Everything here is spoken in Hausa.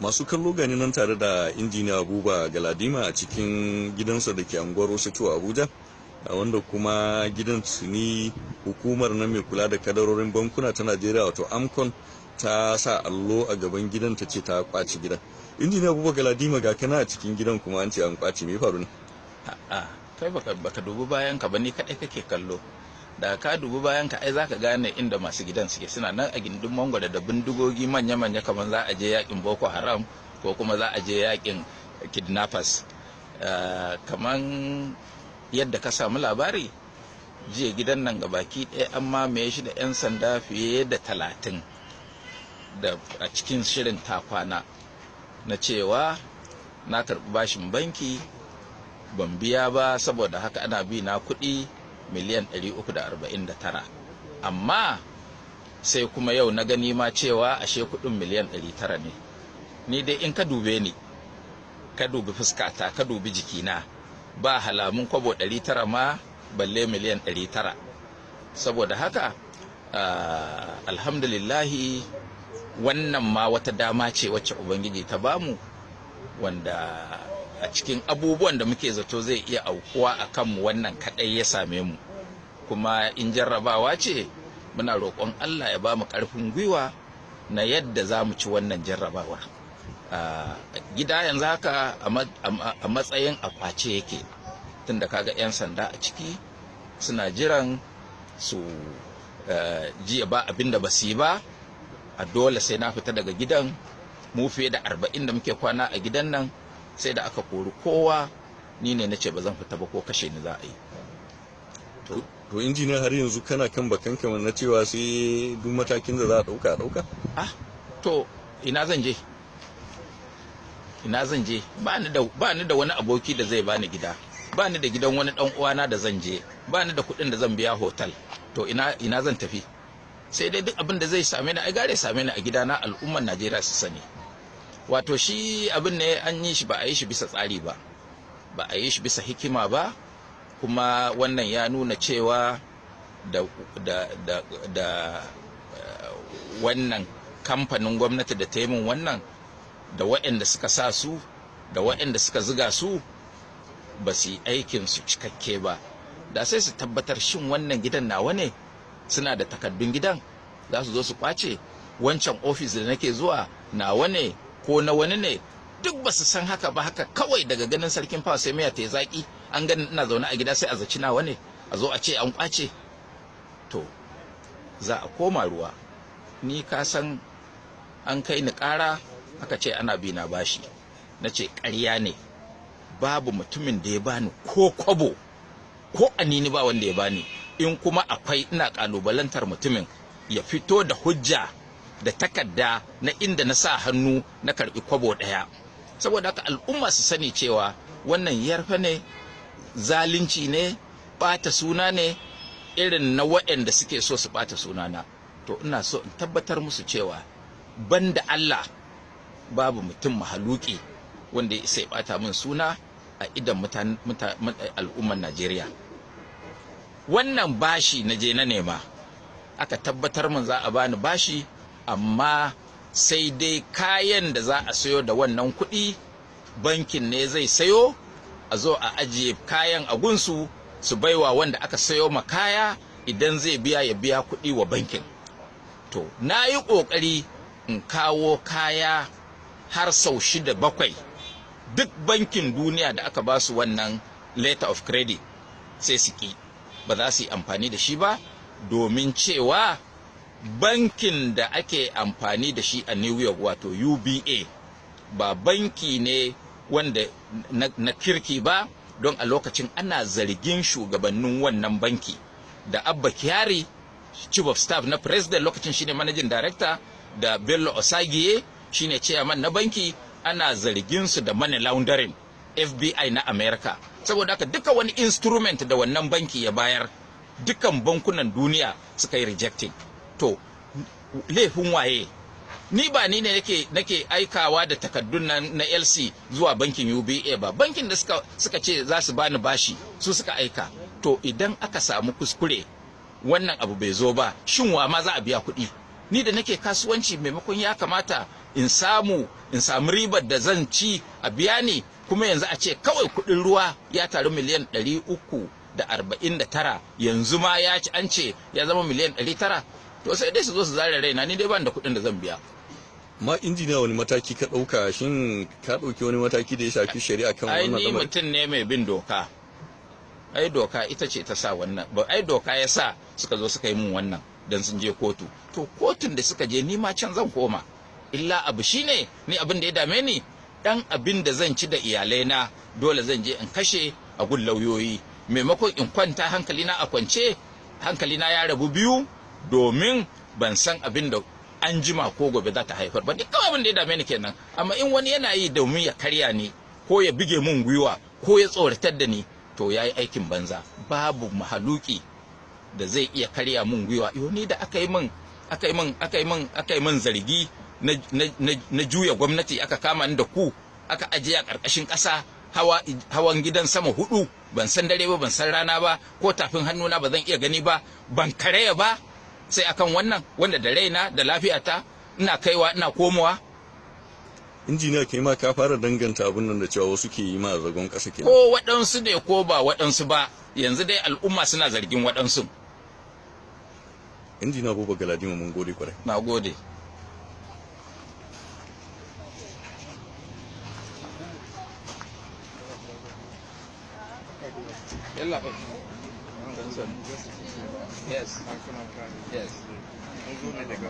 Masu kallo, gani nan tare da Injiniya Buba Galadima a cikin gidansa da ke anguwar Wuse Abuja, wanda kuma gidan tuni hukumar nan mai kula da kadarorin bankuna ta Najeriya, wato AMCON, ta sa allo a gaban gidan ta ce ta kwaci gidan. Injiniya Buba Galadima, ga kana a cikin gidan kuma an ce an kwaci, me faru ne? A'a, kai baka dubi bayan ka ba, ni kadai kake kallo. Da ka dubi bayan ka ai zaka gane inda masu gidan suke. Suna nan a gindin mangwaro da bindigogi manya-manya, kamar za a je yakin Boko Haram ko kuma za a je yakin kidnappers. Kamar yadda ka samu labari jiya, gidan nan gabaki ɗaya an mamaye shi da 'yan sanda fiye da 30 da a cikin shirin takwana na cewa na karɓi bashin banki ban biya ba. Saboda haka ana bi na kuɗi miliyan 349, amma sai kuma yau na gani ma cewa ashe kuɗin miliyan 900 ne. Ni dai in ka dube ni, ka dubi fuskata, ka dubi jikina, ba halamun kwabo 900 ma, balle miliyan 900. Saboda haka alhamdulillahi, wannan ma wata dama ce wacce Ubangiji ta bamu, wanda a cikin abubuwan da muke zato zai iya aukuwa a kanmu, wannan kadai ya same mu. Kuma in jarrabawa ce, muna roƙon Allah ya ba mu ƙarfin gwiwa na yadda za mu ci wannan jarrabawar. Gida yanzu haka a matsayin a kwace yake, tunda kaga 'yan sanda a ciki suna jiran su. Jiya ba abin da ba su yi ba. A dole sai na fita daga gidan. Mu fiye da 40 da muke kwana a gidan nan, sai da aka kori kowa. Ni ne na ce ba zan fita ba ko kashe ni za a yi. To injiniya, har yanzu kana kan bakan kamar na cewa sai duk matakin da za a dauka a dauka? Ah, to ina zan je? Ina zan je? Ba ni da wani aboki da zai bani gida, ba ni da gidan wani dan uwana da zan je, ba ni da kuɗin da zan biya hotel. To ina zan tafi? Sai dai duk abin da zai same ni, ai gare same ni a gidana, al'ummar Najeriya su sani. Wato shi abin ne an yi shi, ba a yi shi bisa tsari ba, ba a yi shi bisa hikima ba. Kuma wannan ya nuna cewa da wannan kamfanin gwamnati da ta yi min wannan, da waɗanda suka sa su, da waɗanda suka ziga su, ba su yi aikin su cikakke ba. Da sai su tabbatar, shin wannan gidan nawa ne? Suna da takaddun gidan, za su zo su kwace. Wancan ofis da nake zuwa nawa ne ko na wani ne? Duk ba su san haka ba. Haka kawai daga ganin sarkin fawa sai miya ta yi zaki. An gani ina zaune a gida, sai a zaci nawa ne, a zo a ce an kwace. To za a koma ruwa. Ni ka san an kai ni ƙara, aka ce ana bi na bashi. Na ce ƙarya ne, babu mutumin da ya bani ko kwabo ko anini, ba wanda ya bani. In kuma akwai, ina ƙalubalantar mutumin ya fito da hujja da takarda na inda na sa hannu na karbi kwabo ɗaya. Saboda haka al'umma su sani cewa wannan yarfe ne, zalunci ne, ɓata suna ne irin na waɗanda suke so su ɓata sunana. To ina so in tabbatar musu cewa banda Allah, babu mutum mahaluki wanda ya isa ya ɓata min suna a idan al'ummar Najeriya. Wannan bashi na je na nema, aka tabbatar min za a bani bashi, amma sai dai kayan da za a sayo da wannan kuɗi, bankin ne zai sayo, a zo a ajiye kayan a gunsu, su baiwa wanda aka sayo ma kaya, idan zai biya ya biya kuɗi wa bankin. To na yi ƙoƙari in kawo kaya har sau shida, bakwai. Duk bankin duniya da aka ba su wannan letter of credit sai su ki, ba za su yi amfani da shi ba, domin cewa bankin da ake amfani da shi a New York, wato UBA, ba banki ne wanda na kirki ba, don a lokacin ana zargin shugabannin wannan banki da Abba Kyari, chief of staff na president lokacin, shine managing director, da Bello Osagie, shine chairman na banki, ana zargin su da money laundering, FBI na America. Saboda haka duka wani instrument da wannan banki ya bayar, dukan bankunan duniya suka yi rejecting. To laifin waye? Ni ba ni ne nake aikawa da takaddun nan na LC zuwa bankin UBA ba. Bankin da suka ce za su bani bashi, su suka aika. To idan aka samu kuskure, wannan abu bai zo ba, shin wa ma za a biya kuɗi? Ni da nake kasuwanci, maimakon ya kamata In samu, in samu ribar da zan ci a biya ni. Kuma yanzu a ce kawai kuɗin ruwa ya taru 349,000,000, yanzu ma ya ci, an ce ya zama 900,000,000. To sai dai su zo su zare raina, ni dai ban da kuɗin da zan biya. Ma injiniya, wani mataki ka ɗauka? Shin ka ɗauki wani mataki da ya shafi shari'a kan Ai wannan ni lamarin? mutum ne mai bin doka. Ai doka ita ce ta sa wannan ba. Ai doka ya sa suka zo suka yi mun wannan dan sun je kotu. To kotun da suka je, ni ma can zan koma. Illa abu shine, ni abin da ya dame ni, dan abin da zan ci da iyalaina dole zan je in kashe a gun lauyoyi, maimakon in kwanta hankalina a kwance. Hankalina ya rabu biyu domin ban san abin da an jima ko gobe za ta haifar ba. Duk kawai abin da ya dame ni kenan. Amma in wani yana yi domin ya karya ni ko ya bige mun gwiwa ko ya tsoratar da ni, to ya yi aikin banza. Babu mahaluki da zai iya karya mun gwiwa. Yo, ni da aka yi min zargi na juya gwamnati, aka kama ni da ku, aka ajiye a ƙarƙashin ƙasa, hawa hawan gidan sama hudu, ban san dare ba, ban san rana ba, ko tafin hannuna ba zan iya gani ba, ban karaya ba, sai akan wannan wanda da raina da lafiyata ina kaiwa ina komowa. Injiniya, kai ma ka fara danganta abun nan da cewa wasu ke yi ma zagon ƙasa kenan? Ko waɗansu ne ko ba waɗansu ba, yanzu dai al'umma suna zargin waɗansu. Injiniya Buba Galadima, mun gode kwarai. Na gode. Yalla. Yes. Yes.